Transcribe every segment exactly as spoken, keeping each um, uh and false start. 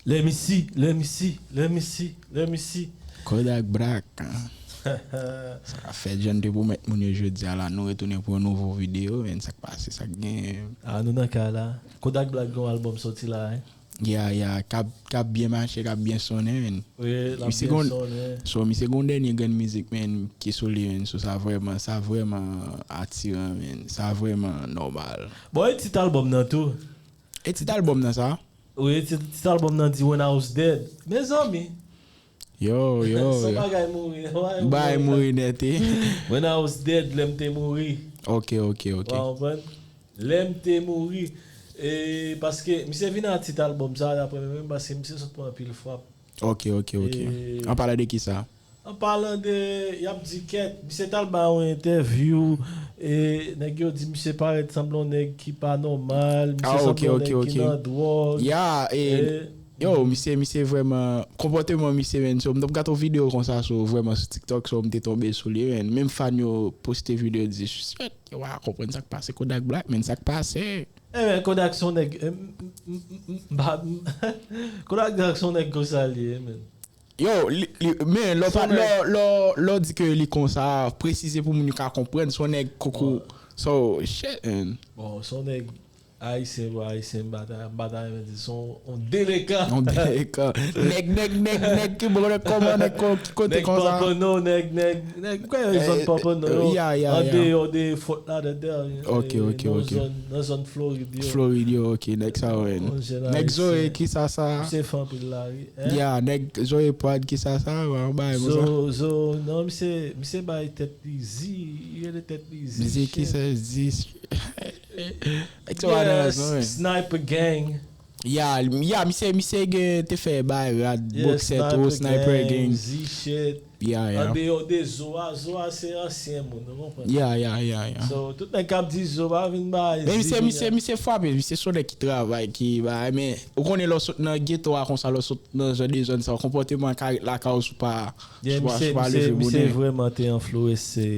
Let me see, let me see, let me see, let me see. Kodak Black. Sa ka fèt, jan n te pwomèt moun yo jodi a la, nou retounen pou yon nouvo videyo, men sa k pase, sa k genyen. Ah, nou nan kay la. Kodak Black gen yon album soti la, hein? Ya, ya, k ap, k ap byen mache, k ap byen sonnen, men. Wi, l ap byen sonnen. So, misye gen yon dènye grenn mizik, men, ki sou li, men, so sa vrèman, sa vrèman atiran, men, sa vrèman nòmal. Bon, e tit album nan tou? E tit album nan sa? Wi, tit, tit album nan di When I Was Dead. Mezanmi, Yo, yo, se yo. Bagay mouri. Bagay mouri nèt, e. When I Was Dead, lè m te mouri. Ok, ok, ok. Ou konprann? Lè m te mouri. E, paske misye vin a tit album sa, daprè mwen menm, paske misye sot pran anpil frap. Ok, ok, ok. E- An palan de ki sa? An palan de, y ap di kèt, misye t al bay yon entèvyou, e nèg yo di misye parèt sanble yon nèg ki pa nòmal, misye Ah, ok, sanble yon ok, nèg ok. Ki nan dwòg. Ya, e, E- yo, misye, misye vrèman, konpòteman misye, men, so, m t ap gade yon videyo konsa, so, vrèman, sou TikTok, so, m te tonbe sou li, men, menm fan yo poste videyo, di, shit, yo pa konprann sa k pase Kodak Black, men, sa k pase. E men, Kodak se yon nèg, e, m, m, m, m, m, pa, m, Kodak Black se yon nèg konsa li ye, men. Yo, li, li, men, lò, Son pa, lò, lò, lò di ke li konsa, presize pou moun yo ka konprann, se yon nèg koko, so, shit, man. Bon, se yon nèg ayisyen, bro, ayisyen, m pa ta, m pa ta renmen di, se yon, yon delekan. Yon delekan. Nèg, nèg, nèg, nèg, ki bò, nèg kòman, nèg ko-, ki kote Nèg konsa? Pompano, nèg, nèg, nèg, kwen yon zòn Eh, Pompano, eh, yo, ya, ya, an ya. Deyò de Fort Lauderdale, Ok, e, ok, nan ok. Zòn, nan zòn Florid, yo. Florid, yo, ok, nèg sa, wè. Yon jèn Nèg Zoe, ayisyen. Ki sa, sa? Misye fè anpil lari, hein? Ya, nèg Zoe Prod, ki sa, sa, wè, yon bagay konsa. Zo, Zo, non, misye, misye bay tèt li zi, li rele tèt li zi. Zi, ki Shit. Sa, zi. Nèg sa, wè, nan Yes, non, wè. Sniper Gang. Ya, ya, misye, misye gen te fè bay rad, Yes, boksè tou, Sniper Gang. Zi shit. Ya, ya. An deyò de Zo a, Zo a se ansyen moun, ou konprann? Ya, ya, ya, ya. So, tout nèg k ap di Zo pa vin bay Men zi, misye, vin misye, misye frape, misye se yon nèg ki travay, ki bay, men ou konnen lè w sot nan geto a konsa, lè w sot nan jan de zòn sa, konpòteman an ka ret lakay ou si w pa, Yeah, si w pa, misye, si w pa misye, leve misye bonè. Vrèman te enfliyans, se,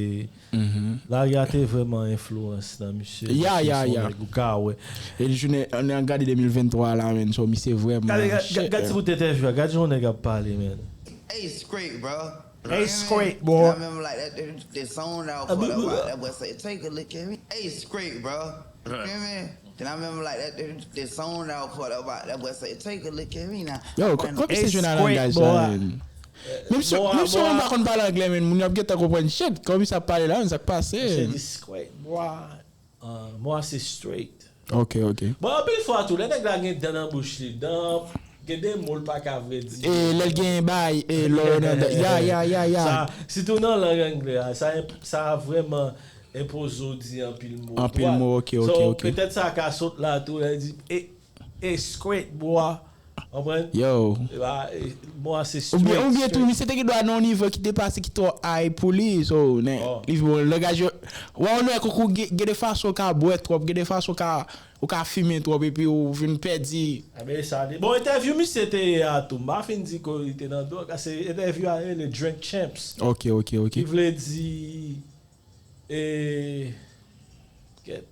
lari a te vrèman enfliyans nan misye. Ya, Misye ya, se yon ya. Nèg ou ka wè. E jounen, ann gade de mil venntrwa la, men, so misye vrèman. Gade, gade, Shit, gade ti man. Bout entèvyou a, gade jan yon nèg ap pale, man. Ace great, bro. Ace great, boy. I remember like that, that, that song that I put up. That boy said, "Take a look at me." Ace great, bro. You feel me? Then I remember like that, that, that song that I put up. That boy said, "Take a look at me now." Yo, I kò- went kòman se Ace jwenn nan great, langaj boy. Sa, men? Menm si Boy, menm si ou boy. Pa konn pale anglè, men moun yo ap gentan konprann shit. Kòman sa ap pale la, men sa k pase? Se discreet, boy. Uh, mwa se straight. Ok, ok. Bon, anpil fwa tou, lè nèg la gen dan nan bouch li, dan, gen de mo l pa ka vle di. E lè l gen bay, e lò nan dan. Ya, ya, ya, ya. Sa, sitou nan lang anglè a, sa, sa vrèman enpoze w di anpil mo. Anpil Boy. Mo, ok, ok, So, ok. Petèt sa ka sot la tou, lè l di, e, e squirt, boy. Konprann? Yo. E ba, e, mo a se Oubyen, straight, oubyen tou, straight. Misye te gen dwa nan yon nivo ki depase, ki twò ay pou li. So, nen, Oh. li bon, langaj yo. Wè, ou wè koukou, gen gen de fason ou ka bwè twòp, gen de fason ou ka, ou ka fimen twòp, epi ou vin pèdi. A, men sa li. Bon, entèvyou misye te ye a tou, m pa fin di ke li te nan dwòg, se entèvyou a rele Drink Champs. Ok, ok, ok. Ki vle di, e, kèt,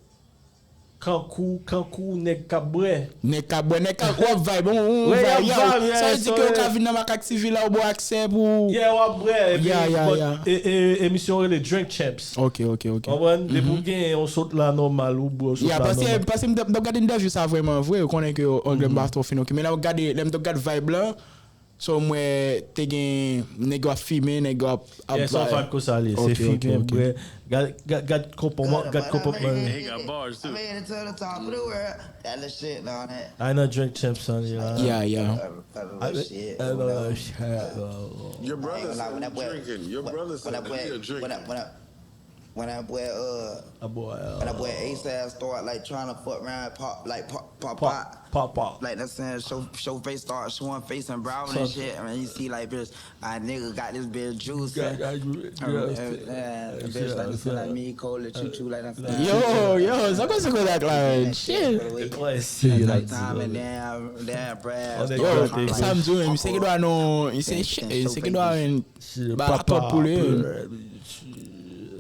kankou, kankou nèg k ap bwè. Nèg k ap bwè, nèg k ap, w ap vibe, on, on Wè, y ap vibe, yo. Vibe, Sa yeah, vle di so, ke ou yeah. Ka vin nan Makak T V la, ou bwè ak sèp ou. Yeah, w ap bwè, epi, Yeah, yeah, but, yeah. E, e, emisyon rele Drink Champs. Ok, ok, ok. Konprann? Depi w gen yon sot la nòmal, ou bwè yon sot Ya, la paske, nòmal. Paske m t ap, m t ap gade entèvyou sa vrèman vre, ou konnen ke anglè m pa twò fin, ok. Men lè m ap gade, lè m t ap gade vibe la, so m wè te gen nèg yo ap fimen, nèg yo ap, ap Yeah, sa w fè konsa li, se Ok, ok, fimen, ok. Bwè. Gad, gad, gad konpòtman, gad konpòtman. He got bars I too. made it to the top of the world. That little shit on it. I know Drink Champs on you. Yeah, yeah. That little shit. Your brother said he's drinking. Your brother said he a drinker. When I, when I, when I, when I, uh, A boy. when I boy Ace ass start like trying to fuck around, pop like pop pop Pop, pop. pop, pop. Like that saying, show show face start showing face and browning and shit. And you see like bitch, my nigga got this bitch juice. Got- got- And, and, and the bitch like to feel like me, cold and choo choo like that. Yo, yo, sa konn se Kodak la, man. Shit. Ouais, c'est Like time and damn, damn, Brad. On est Yo, Kodak. Sa m di w, men, misye gen dwa non, misye, misye gen dwa, men, ba twòp pou li.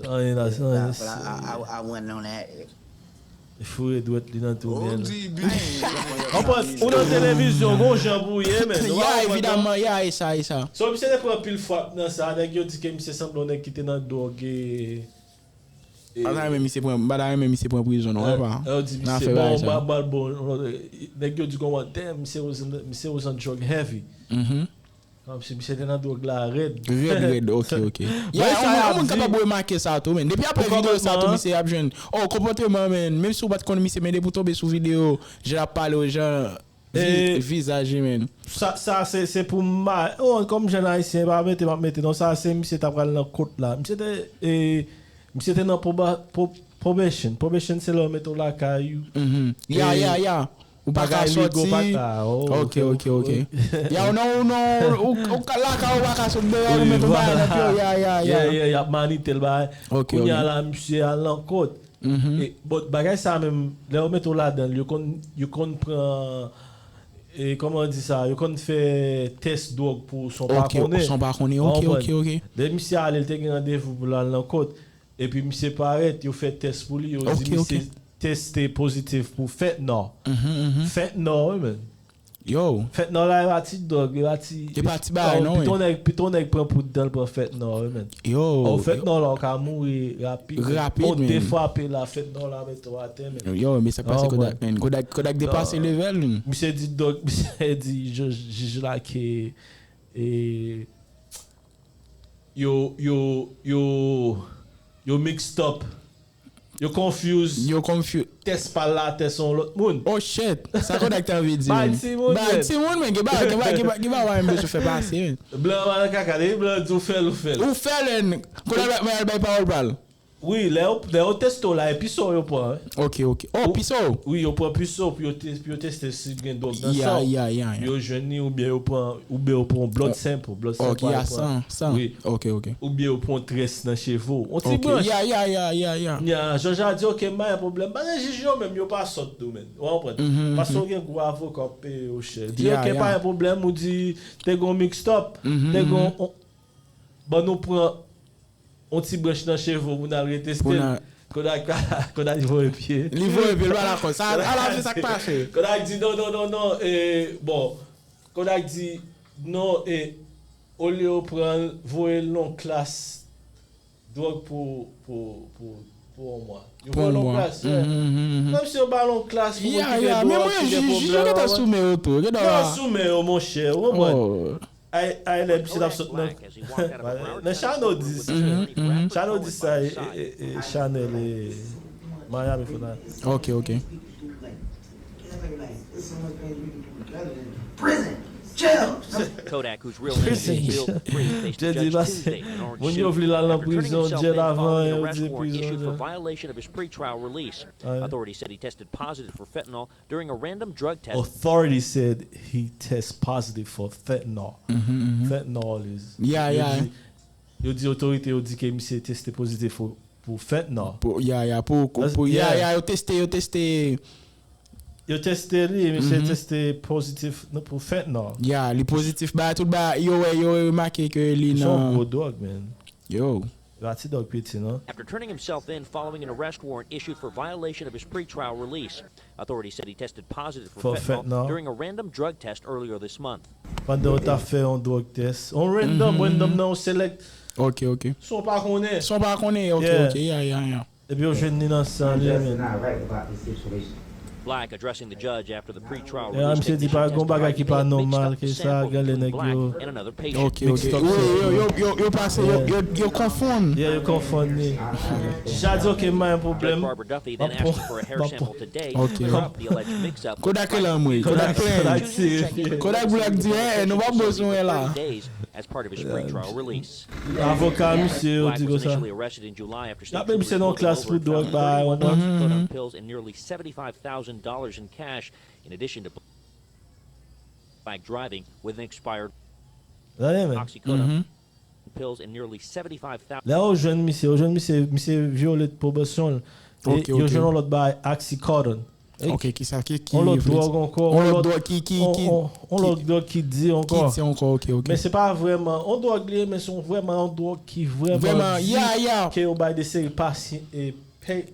Anyen la, anyen. But I, I, I, I wasn't on that. Foure dwèt li nan twou myèl. Konprann, ou nan televizyon, gon jan pou ye, men. Ya, evidaman, ya, e sa, e sa. So, misye te pran pil frap nan sa, nèg yo di ke misye sanble yon nèg ki te nan dwòg, e, e, M pa ta renmen misye pran, m pa ta renmen misye pran prizon, non, papa. Yo di misye, bon, m ba, m ba l bon, nèg yo di kòmantè, misye was, misye was on drug heavy. Kòmsi misye te nan dwòg la rèd. Rèd, rèd, ok, ok. Ya, yon moun, yon moun kapab remake sa tou, men. Depi apre videyo sa tou, misye ap jwenn. Oh, konpòteman, men. Menm si w pa t konn misye, men depi w tonbe sou videyo, jan l ap pale w, jan vi-, vizaj li, men. Sa, sa se, se pou m ba, oh, kòm jèn ayisyen, pa mete, m ap mete, non, sa se misye ta pral nan kot la. Misye te, e, misye te nan proba-, pro-, probation. Probation se lè yo mete w lakay ou. Ya, ya, ya. Ou pa ka sòti. Ok, ok, ok. Ya, ou non, ou non, ou, ou ka lakay ou pa ka sot deyò, ou met yon bagay nan pye w, ya, ya, ya. Yeah, yeah, y ap manite l, bagay. Ok, ok. Kounye a la, misye al nan kot. E, but bagay sa menm, lè yo mete w ladan l, yo konn, yo konn pran, e, kòman di sa, yo konn fè tès dwòg pou w san w pa konnen. San w pa konnen, ok, ok, ok. Lè misye ale, l te gen randevou pou l al nan kot. Epi misye parèt, yo fè tès pou li, yo di misye teste pozitif pou fentanyl. Fentanyl, wi, men. Yo. Fentanyl la, e pa ti dwòg, e pa ti, e pa ti bagay, non, wi. Pito nèg, pito nèg pran poud dan l pran fentanyl, wi, men. Yo. Oh, fentanyl la, ou ka mouri rapid. Rapid, men. On de frape la, fentanyl la mete w atè, men. Yo, men sa k pase Kodak, men. Kodak, Kodak depase level, men. Misye di, dwòg, misye di, jij, jij la ke, e, yo, yo, yo, yo mixed up. Yo confuse. Yo confuse. Tès pa l la, tès yon lòt moun. Oh shit. Sa Kodak te anvi di, men. Bay timoun, men. Bay timoun, men. Gen bagay, gen bagay, gen bagay, gen bagay m bezwen fè pase, men. Blan pa nan kaka, depi blan di w fè l, ou fè l. Ou fè l, men. Kodak bay, bay pawòl pa l. Wi, lè yo, lè yo teste w la, e pise w yo pran, wi. Ok, ok. Oh, pise w? Wi, yo pran pise w pou yo te-, pou yo teste si gen dwòg nan san w. Ya, ya, ya, ya. Yo jwenn li, oubyen yo pran, oubyen yo pran yon blood sample. Blood sample, yo pran. San, san. Wi. Ok, ok. Oubyen yo pran yon très nan cheve w. On ti branch. Ok, ya, ya, ya, ya, ya. Nya, Jòj a di, ok, m pa gen pwoblèm. Paske jij yo menm, yo pa sòt tou, men. Ou konprann? Paske w gen gwo avoka w ap peye yo chè. Di, ok, pa gen pwoblèm, ou di, te gen yon mixed up, te gen yon, ban nou pran yon ti branch nan cheve w pou n al reteste l. Kodak, Kodak voye pye. Li voye pye, l pa dakò. Sa, ala se sa k pase. Kodak di, non, non, non, non, e, bon. Kodak di, non, e, olye yo pran l, voye l nan yon klas dwòg pou, pou, pou, pou yon mwa. Yo voye l nan yon klas, yeah. Menm si yo ba l yon klas pou moun ki gen dwòg, ki gen pwoblèm, yo gentan sou men yo tou. Yo gentan sou men yo, monchè, ou konprann? Ay, ay, lè misye t ap sot nan, nan Channel dis. Channel dis sa, e, e, e, e, Channel, e, Miami, fò nan. Ok, ok. Kodak, whose real name is Bill Dupree, faced a judge Tuesday in Orange City after turning himself in following an arrest warrant issued for violation of his pretrial release. Authorities said he tested positive for fentanyl during a random drug test. Authorities said he test positive for fentanyl. Fentanyl is, yeah, yeah. Yo di, yo di otorite yo di ke misye teste pozitif pou, pou fentanyl. Pou, yeah, yeah, pou, pou, yeah, yeah, yo teste, yo teste. Yo teste li, misye teste pozitif pou fentanyl. Yeah, li pozitif, ba, tout ba, yo wè, yo remake ke li nan. Se yon gwo dwòg, man. Yo. Li pa ti dwòg piti, non. After turning himself in following an arrest warrant issued for violation of his pretrial release, authorities said he tested positive for fentanyl during a random drug test earlier this month. Pandan yo t ap fè yon drug test. On random, random nan, on select. Ok, ok. Son pa konnen. Son pa konnen, ok, ok, yeah, yeah, yeah. Epi yo jwenn li nan san li, man. Black addressing the judge after the pretrial release. Misye di pa gon bagay ki pa nòmal ke sa, genlè nèg yo. Ok, ok. Wi, yo, yo, yo, yo pase, yo, yo, yo konfonn. Yeah, yo konfonn li. Jij la di, ok, m pa gen pwoblèm. Barbara Duffy then asked for a hair sample today. Ok. Kodak rele anmwe. Kodak plen. Kodak Black di, eh, nou pa bezwen la. As part of his pretrial release. Avoka misye yo di konsa. Black was initially arrested in July after state troopers pulled over and found thirty-one oxycodone pills and nearly seventy-five thousand dollars in cash, in addition to Black driving with an expired oxycodone pills and nearly seventy-five thousand. Lè yo jwenn misye, yo jwenn misye, misye vyole pwobasyon l. E yo jwenn yon lòt bagay, oxycodone. Ok, kisa ki, ki on lòt dwòg ankò, on lòt dwòg ki, ki, ki, on lòt dwòg ki di ankò. Ki di ankò, ok, ok. Men se pa vrèman on dwòg li ye, men se on vrèman on dwòg ki vrèman di ke yo bay de seri pasyan, e,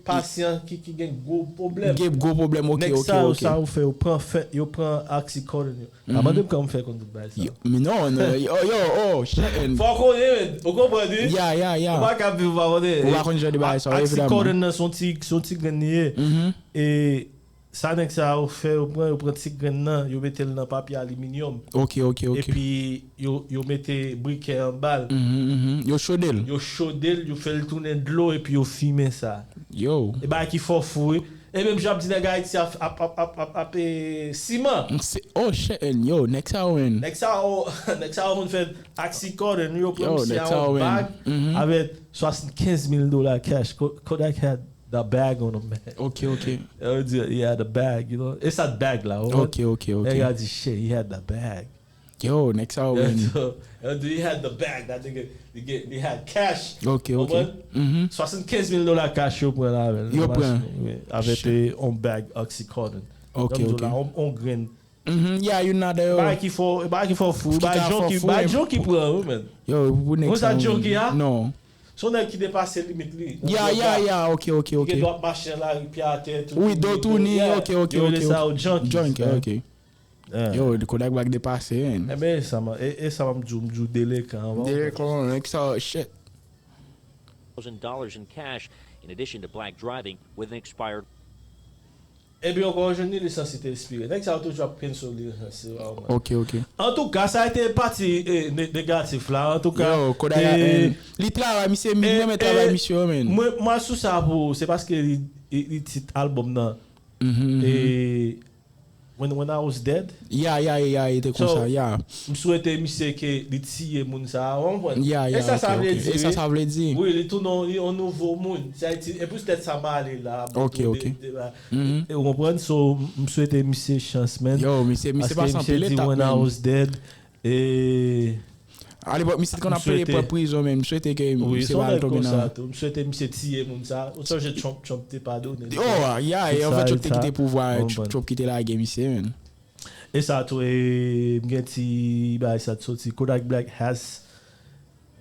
Pasyan ki, ki gen gwo pwoblèm. Gen gwo pwoblèm, ok, ok, ok. Nèg sa yo, sa yo fè, yo pran fè, yo pran oxycodone yo. Pa mande m kòman m fè konn tout bagay sa yo. Men non, non, yo, yo, oh, shit. Fò w konnen, men. Ou konprann, wi? Ya, ya, ya. Ou pa ka viv ou pa konnen. Ou pa konn jan de bagay sa yo, evidaman. Oxycodone nan, se yon ti, se yon ti grenn li ye. E sa nèg sa yo fè, yo pran, yo pran ti grenn nan, yo mete l nan papye aliminyòm. Ok, ok, ok. Epi yo, yo mete brikè anba l. Yo chode l. Yo chode l, yo fè l tounen dlo, epi yo fimen sa. Yo. E bagay ki fò fou, wi. E menm jan ap di nèg Ayiti ap, ap, ap, ap, ap, ap, e, siman. Se, oh, shit, yo, nèg sa yo, men. Nèg sa yo, nèg sa yo konn fè oxycodone, yo pran misye a yon bag avèk swasannkenz mil dola cash. Ko-, Kodak had the bag on him, man. Ok, ok. Yo di, he had the bag, you know. E sa bag la, ou konprann? Ok, ok, ok. Nèg la di, shit, he had the bag. Yo, nèg sa yo, man. Yo di, he had the bag, that nigga, he get, he had cash. Ok, ok. Ou konprann? Swasannkenz mil dola cash yo pran la, man. Yo pran. Wi, avèk yon bag oxycodone. Ok, ok. Yon, yon grenn. Ya, youn ladan yo. Bagay ki fò, bagay ki fò fou, bagay John ki, bagay John ki pran, wi, man. Yo, pou nèg sa yo, John ki a? Non. Se yon nèg ki depase limit li. Ya, ya, ya, ok, ok, ok. Li gen dwa ap mache nan lari, pye atè, tout. Wi, do touni, ok, ok, ok. Yo rele sa yo junkies, junkies, ok. Yo, Kodak Black depase, man. Enben, e sa m, e, e sa m ap di w, m di w delekan, wi. Delekan, nèg sa, shit. Thousand dollars in cash, in addition to Black driving with an expired. Epi ankò, ou jwenn li, lisans li te ekspire. Nèg sa yo toujou ap cancel lisans yo, wi, man. Ok, ok. Antouka, sa a te pati, e, ne-, negatif la. Antouka, yo, Kodak, e, li travay, misye, m renmen travay misye yo, man. Mwen, mwen sou sa pou, se paske li, li, li tit albòm nan. E, When, When I Was Dead. Ya, ya, ya, ya, e te konsa, ya. M swete misye ke li tiye moun sa a, w konprann? Ya, ya, ok, ok. E sa sa vle di, wi. E sa sa vle di. Wi, li tounen yon, yon nouvo moun. Sa vle di, e poutèt sa m ale la, ok, ok. E, ou konprann? So, m swete misye chans, man. Yo, misye, misye pase anpil etap, man. Paske misye di When I Was Dead. E alepòk, misye te konn ap plede pran prizon, men m swete ke misye pa al tonbe nan. Wi, se yon nèg konsa tou. M swete misye tiye moun sa. Ou sonje Trump, Trump te padone l. Oh, ya, e anfèt, Trump te kite pouvwa, Trump kite lage misye, men. E sa tou, e, m gen ti bagay sa t soti. Kodak Black has,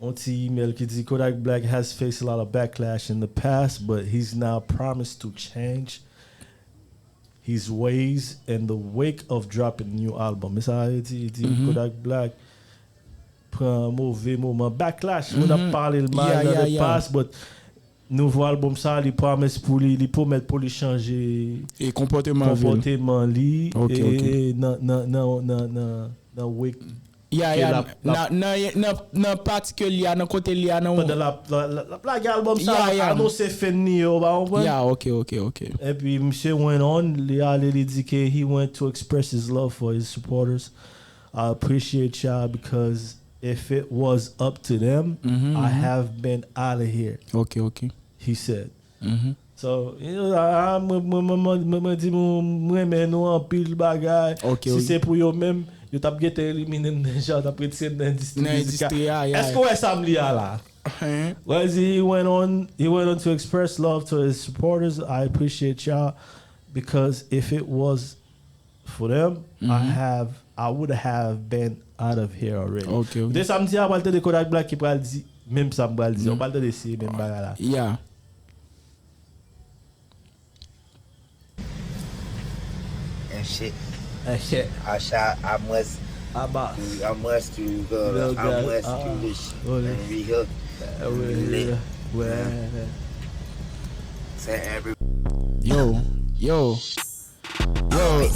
yon ti email ki di, Kodak Black has faced a lot of backlash in the past, but he's now promised to change his ways in the wake of dropping new album. E sa, e di, e di Kodak Black pran move moman, backlash, moun ap pale l mal nan the past, but nouvo album sa, li pwomès pou li, li pwomèt pou li chanje konpòteman li, e nan, nan, nan, nan, nan, nan wake. Ya, ya, nan, nan, nan, nan pati ke li a, nan kote li a, nan. Pandan l ap, l ap, l ap lage albòm sa, anonse fen li yo, ou pa konprann? Ya, ok, ok, ok. Epi misye went on, li ale, li di ke he went to express his love for his supporters. I appreciate y'all because if it was up to them, I have been out of here. Ok, ok. He said. So, you know, a, a, mwen, mwen, mwen, mwen, mwen, mwen di nou, mwen renmen nou anpil bagay. Si se pou yo menm, yo t ap gentan elimine m deja, yo t ap retire m nan endistri mizikal. Nan endistri a, ya. Èske w wè sa m li a la? Well, he went on, he went on to express love to his supporters. I appreciate y'all because if it was for them, I have, I would have been out of here already. Ok, ok. Koute sa m di a, w pral tande Kodak Black ki pral di menm sa m pral di a. W pral tande se menm bagay la. Yeah. And shit. And shit. I shot, I must, I must, I must to, uh, I must to this and real, real, say every. Yo, yo. Yo.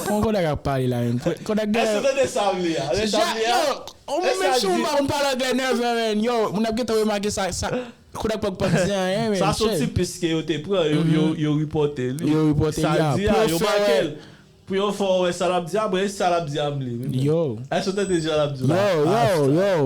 Kon Kodak ap pale la, menm. Kodak gen. Èske w tande sa m li a? Tande sa m li a? Yo, ou menm si ou pa konn pale anglè nève, menm. Yo, moun ap gentan remake sa, sa. Kodak pa, pa di anyen, menm. Sa se yon ti pis ke yo te pran, yo, yo, yo ripòte li. Yo ripòte li, ya. Sa l di a, yo make l. Pou yo fè w wè sa l ap di a, bon, e sa l ap di a m li, wi, menm. Yo. Èske w tande jan l ap di la? Yo, yo, yo.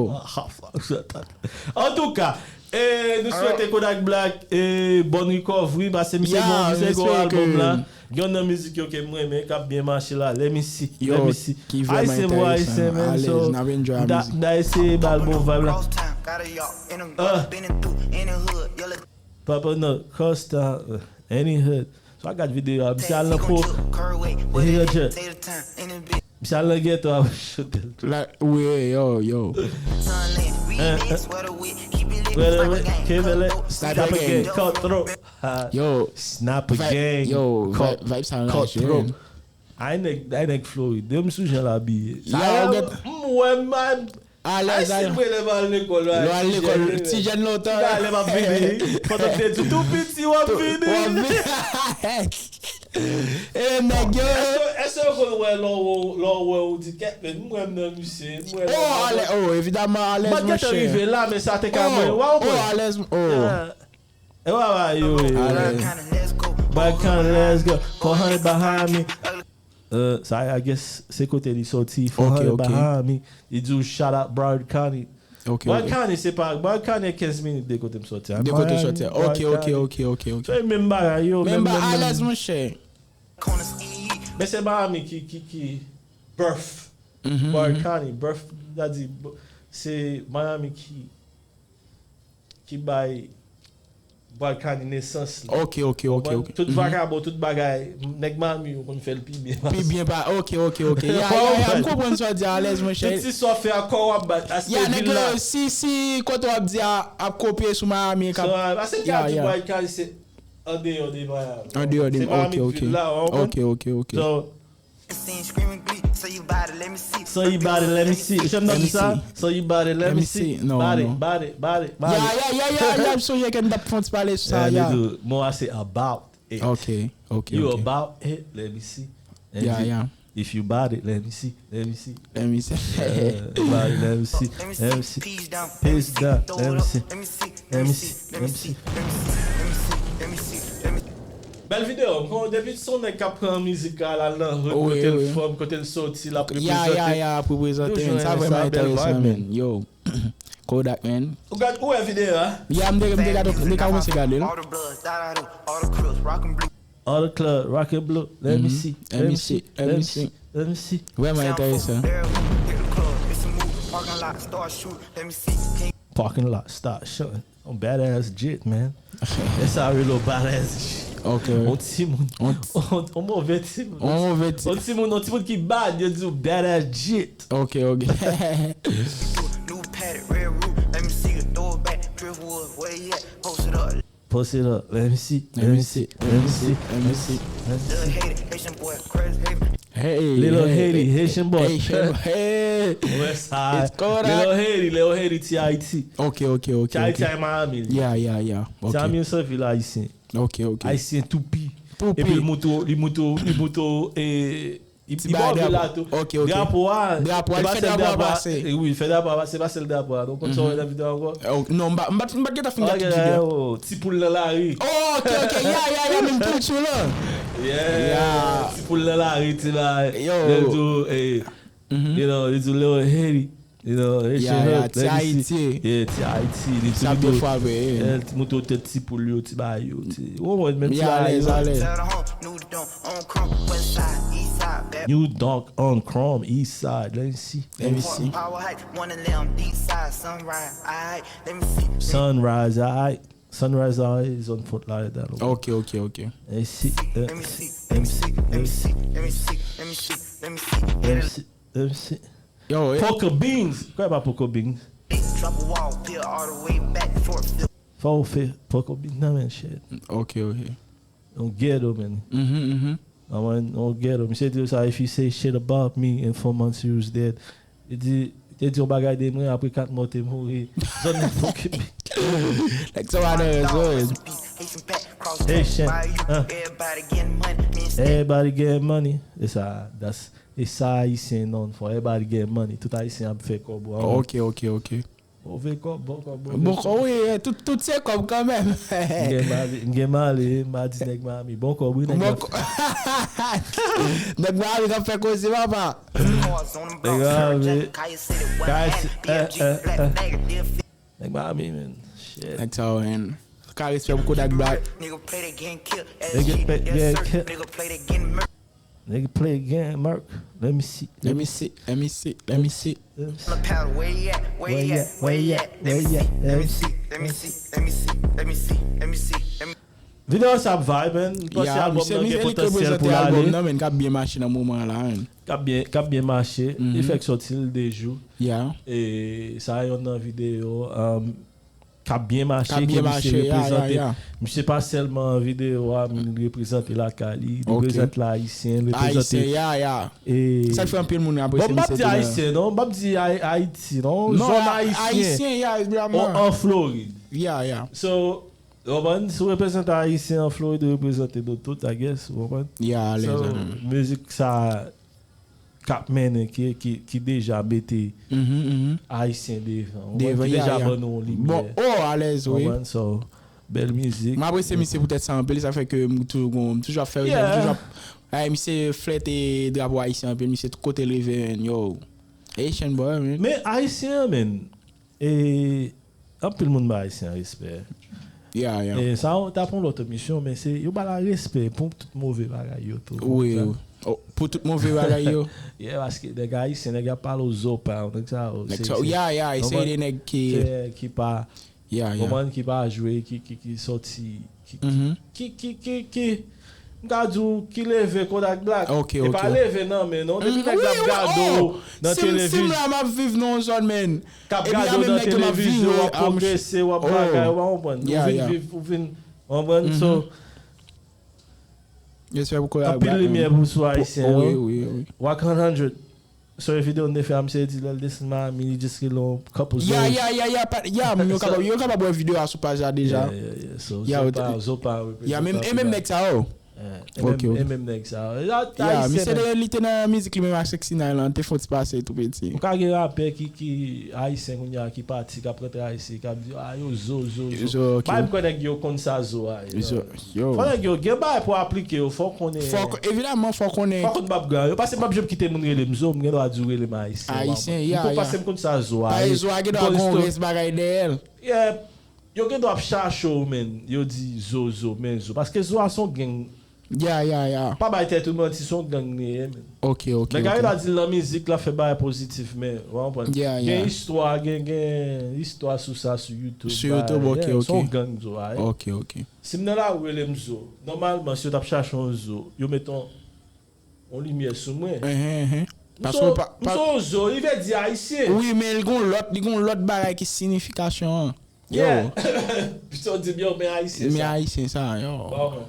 Antouka, e, nou swete Kodak Black, e, bon recovery, paske misye gen, misye gen yon albòm la. Gen youn nan mizik yo ke m renmen, k ap byen mache la, Let Me See, Let Me See. Ayisyen pou Ayisyen, menm, so, m ta, m ta eseye ba l bon vibe la. Ah. Papa, no, cross town, uh, any hood. So I got video a, misye al nan po, misye al nan ghetto a, choute l. La, wi, yo, yo. Kevele, Sniper Gang, Cutthroat. Yo, Sniper Gang, yo, Cut, Vibe sa lage. Ay nèg, ay nèg Florid. Yo, m sou jan l abiye. Sa yo, m wè m alèz. Ay si m rele m al lekòl. Lè w al lekòl, ti jèn lontan. Ti bagay lè m ap vini. Pandan m te di tou piti, w ap vini. W ap vini. E nèg yo. Èske, èske yo konn wè lè w, lè w wè w di kèt, men m wè m nan misye, m wè lè m ap. Oh, alèz, oh, evidaman, alèz, monchè. M pa t gentan rive la, men sa te ka mwen. Wa konprann? Oh, alèz, oh. E wa wa yo, yo. Alèz. Back kind, let's go. Four hundred behind me. Uh, sa, I guess, se kote li soti, four hundred behind me. Li di w shout out Broward County. Broward County, se pa, Broward County e kenz minit de kote m soti a. De kote w soti a. Ok, ok, ok, ok, ok. So, e menm bagay yo, menm, menm, alèz, monchè. Men se Miami ki, ki, ki birth Broward County, birth, sa di, se Miami ki, ki bay Broward County nesans li. Ok, ok, ok, ok. Tout vakabon, tout bagay, nèg Miami yo konn fè l pi byen pase. Pi byen pa, ok, ok, ok. Ya, ya, ya, m konprann sa w di a, alèz, monchè. Tout istwa fè a kò w ap bat, aspè vil la. Ya, nèg yo, si, si kote w ap di a ap kopye sou Miami, e ka. So, a, paske m ka di Broward County se andeyò de Miami. Andeyò de, ok, ok. Se Miami vil la, w konprann? Ok, ok, ok. So, So you body, let me see. Jan m t ap di sa? So you body, let me see. Body, body, body, body. Ya, ya, ya, ya, ya, m sonje ke m t ap fè yon ti pale sou sa, ya. Mo a se about it. Ok, ok, ok. You about it, let me see. Let me see. If you body, let me see, let me see. Let me see. Body, let me see, let me see. Page down, let me see, let me see. Bèl videyo, m konn depi se yon nèg k ap pran mizik la, l al nan hood, kote l from, kote l soti, l ap reprezante. Ya, ya, ya, ap reprezante. Sa vrèman enteresan, man. Yo, Kodak, man. Ou gad, ou wè videyo a? Ya, m te, m te gade, m te kòmanse gade l. All the club, rock and blue. Let me see, let me see, let me see, let me see. Vrèman enteresan. Parking lot, start shooting. Yon badass jit, man. E sa rele yon badass jit. Ok. Yon timoun. Yon move timoun. Yon move timoun. Yon timoun, yon timoun ki bad, yo di yon badass jit. Ok, ok. New patent, red roof. Let me see you throw it back. Driftwood, where you at? Post it up. Post it up. Let me see. Let me see. Let me see. Let me see. Little Haiti, Haitian boy, crazy Haiti. Hey, little Haiti, Haitian boy. Hey. Wè sa. Little Haiti, little Haiti, T I T. Ok, ok, ok. T I T ay Miami. Yeah, yeah, yeah. Ok. Ti Miami se vil ayisyen. Ok, ok. Ayisyen toupi. Toupi. Epi li moute, li moute, li moute, e, Li, li bò vil la tou. Ok, ok. Drapo a, drapo a, li fè drapo a pase. Wi, li fè drapo a pase, se pa sèl drapo a. Donk, konn sa w wè nan videyo a ankò? Non, m pa, m pa, m pa t gentan fin gade tout videyo a. Ti poul nan lari. Oh, ok, ok. Ya, ya, ya, menm kilti lan. Yeah. Ti poul nan lari, ti la. Yo. Yo, you know, li di, Lil Haiti. You know, Haitian hood, let me see. Yeah, ti Ayiti. Yeah, ti Ayiti. Li tou li frape, yeah. Ti moute tèt ti poul yo, ti bagay yo, ti. Ou konprann, menm ti bagay yo. Alèz, alèz. New dunk on chrome, west side, east side, bad. New dunk on chrome, east side. Let me see. Let me see. Power height, one of them, deep side, sunrise, aight. Let me see. Sunrise, aight. Sunrise, aight, zòn Fort Lauderdale. Ok, ok, ok. Let me see. Let me see. Let me see. Let me see. Let me see. Let me see. Let me see. Let me see. Let me see. Yo, eh. Poker beans. Kwè pa poker beans. Fò w fè poker beans nan men, shit. Ok, ok. Yon ghetto, man. Mhm, mhm. Yon ghetto. Misye di sa, if you say shit about me in four months, you was dead. Li di, te di yon bagay de mwen, apre kat mwa te mouri. Zòn nan poker beans. Nèg sa pa nan rezon. Haitian, everybody getting money. E sa, that's E sa ayisyen non fò, everybody get money, tout ayisyen ap fè kòb. Ok, ok, ok. Move kòb, bon kòb, move kòb. Bon kòb, wi, tout, tout se kòb kanmenm. M gen male, m gen male, m a di nèg Miami. Bon kòb, wi, nèg Miami. Nèg Miami k ap fè koze, papa. Nèg Miami. Guys, eh, eh, eh. Nèg Miami, man. Shit. Nèg sa yo, man. Ka respè pou Kodak Black. Nigga play the game, kill. Nigga play the game, Merc. Let me see. Let me see. Let me see. Let me see. Let me see. Let me see. Let me see. Let me see. Let me see. Let me see. Let me see. Let me see. Let me see. Let me see. Videyo sa ap vibe, man. M panse albòm nan gen potansyèl pou l ale. Albòm nan, men, k ap byen mache nan moman an la, man. K ap byen, k ap byen mache. Li fèk sòti l de jou. Yeah. E sa yonn nan videyo, um, k ap byen mache, ke misye reprezante. Misye pa sèlman videyo a, men li reprezante lakay li, li reprezante Ayisyen, li reprezante. Ayisyen, ya, ya. Sa k fè anpil moun apresye misye tou. Bon, m p ap di Ayisyen, non, m p ap di Ayiti, non. Zòn Ayisyen. Ayisyen, ya, an Florid. Ya, ya. So, w konprann, si w reprezante Ayisyen an Florid, ou reprezante nou tout, I guess, w konprann? Ya, alèz. So, mizik sa k ap mennen, ki, ki, ki deja mete Ayisyen devan. Ou konprann? Ki deja ban nou yon limyè. Bon, oh, alèz, wi. Ou konprann? So, bèl mizik. M apresye misye poutèt sa anpil, sa fè ke m toujou, m toujou ap fè, m toujou ap, ay, misye flète drapo ayisyen anpil, misye tout kote l rive, man, yo. Haitian boy, man. Men Ayisyen an, men, e, anpil moun ba Ayisyen an respè. Ya, ya. E sa, ta pran lòt emisyon, men se, yo ba la respè pou tout move bagay yo tou, wi, wi. Oh, pou tout move bagay yo. Yeah, paske nèg Ayisyen, nèg ap pale w zopa, nèg sa yo, se, ya, ya, se de nèg ki, ki pa, ya, ya, konprann, ki pa jwe, ki, ki, ki sòti, ki, ki, ki, ki, ki, m ka di w, ki leve Kodak Black. Ok, ok. E pa leve nan men, non. Depi nèg la ap gade w nan televizyon. Si m la, m ap viv nan yon zòn, men. K ap gade w nan televizyon, w ap pwogrese, w ap bagay, w pa konprann. Ou vin viv, ou vin, w konprann? So, anpil limyè pou sou Ayisyen yo. Wi, wi, wi. Wack one hundred. Sou yon videyo m te fè a, misye di lè l desann Miami, li just rele yon couple Zoe. Ya, ya, ya, ya, pa, ya, moun yo kapab, yo kapab wè videyo a sou paj la deja. Ya, ya, ya. So, ya, Zopa, Zopa reprezante. Ya, menm, e menm nèg sa yo. Ok, ok. E menm nèg sa yo. Ya, misye te, li te nan mizik li menm ak Sexy Nine lan, te fon ti pase tou piti. Ou ka gen rapè ki, ki Ayisyen kounye a, ki pati, k ap rantre Ayiti, k ap di, a, yo zo, zo, zo. Zo, ok. Bay m kwè nèg yo konn sa zo a ye. Zo, yo. Fò nèg yo gen bagay pou aplike yo, fò konnen. Fò, evidaman, fò konnen. Fò konn background yo, paske m p ap janm kite moun rele m zo, m gen dwa di w rele m Ayisyen. Ayisyen, ya, ya. Paske m konn sa zo a ye. Paske zo a gen dwa gon rès bagay dèyè l. Yeah. Yo gen dwa ap chache w, men. Yo di zo, zo, men zo. Paske zo a se yon gang. Ya, ya, ya. Pa bay tèt ou manti, se yon gang li ye, men. Ok, ok, ok. Nèg la di l nan mizik, l ap fè bagay pozitif, men, w konprann? Ya, ya. Gen istwa, gen, gen istwa sou sa, sou YouTube. Sou YouTube, ok, ok. Se yon gang, zo a ye. Ok, ok. Si m nan lari, rele m zo. Nòmalman, si yo t ap chache yon zo, yo met yon, yon limyè sou mwen. Enhen, enhen. M se yon zo, li vle di Ayisyen. Wi, men li gon lòt, li gon lòt bagay ki siyifikasyon an. Yo. Pito di m yo, men Ayisyen sa. Men Ayisyen sa, yo. Bon.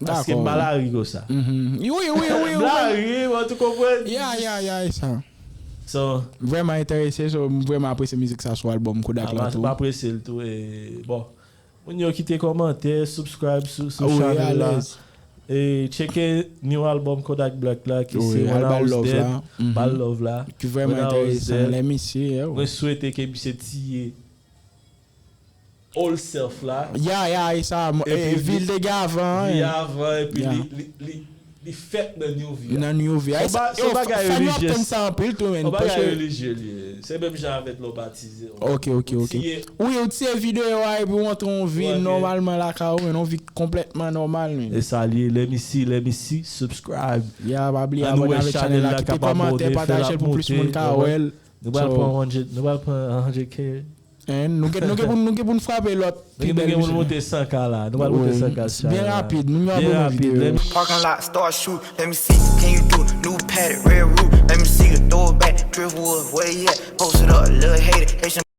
Paske m pa lari konsa. Wi, wi, wi, wi. M lari, mwen tou konprann. Ya, ya, ya, e sa. So. Vrèman enterese, so, m vrèman apresye mizik sa sou albòm Kodak la tou. M apresye l tou, e, bon. Moun yo kite kòmantè, subscribe sou, sou channel la. E tcheke new album Kodak Black la, ki se When I Was Dead. Ba l love la. Ki vrèman enteresan, lè misye, yo. Mwen swete ke misye tiye old self la. Ya, ya, e sa, e vi l te gen avan, vi avan, epi li, li, li, li fèt nan new vi a. Nan new vi a. Se yon bagay relijyè. Fan yo ap tann sa anpil tou, men. Se yon bagay relijyè li ye. Se menm jan avèk lè w batize. Ok, ok, ok. Wi, ou tiye videyo a, epi w antre yon vi nòmalman lakay ou, men yon vi konplètman nòmal, men. E sa li ye, lè misye, lè misye, subscribe. Ya, pa bliye abòne avèk chanèl la, kite kòmantè, pataje l pou plis moun ka wè l. Nou pral pran one hundred, nou pral pran one hundred K. Hein, nou gen, nou gen pou, nou gen pou n frape lòt pi bèl misye. Nou gen pou n monte san K la. Nou pral monte san K la. Byen rapid, nou gen pou nou videyo. Parking lot, start shoot. Let me see, can you do new pattern, red roof? Let me see you throw it back, drift wood, where you at? Post it up, little hater.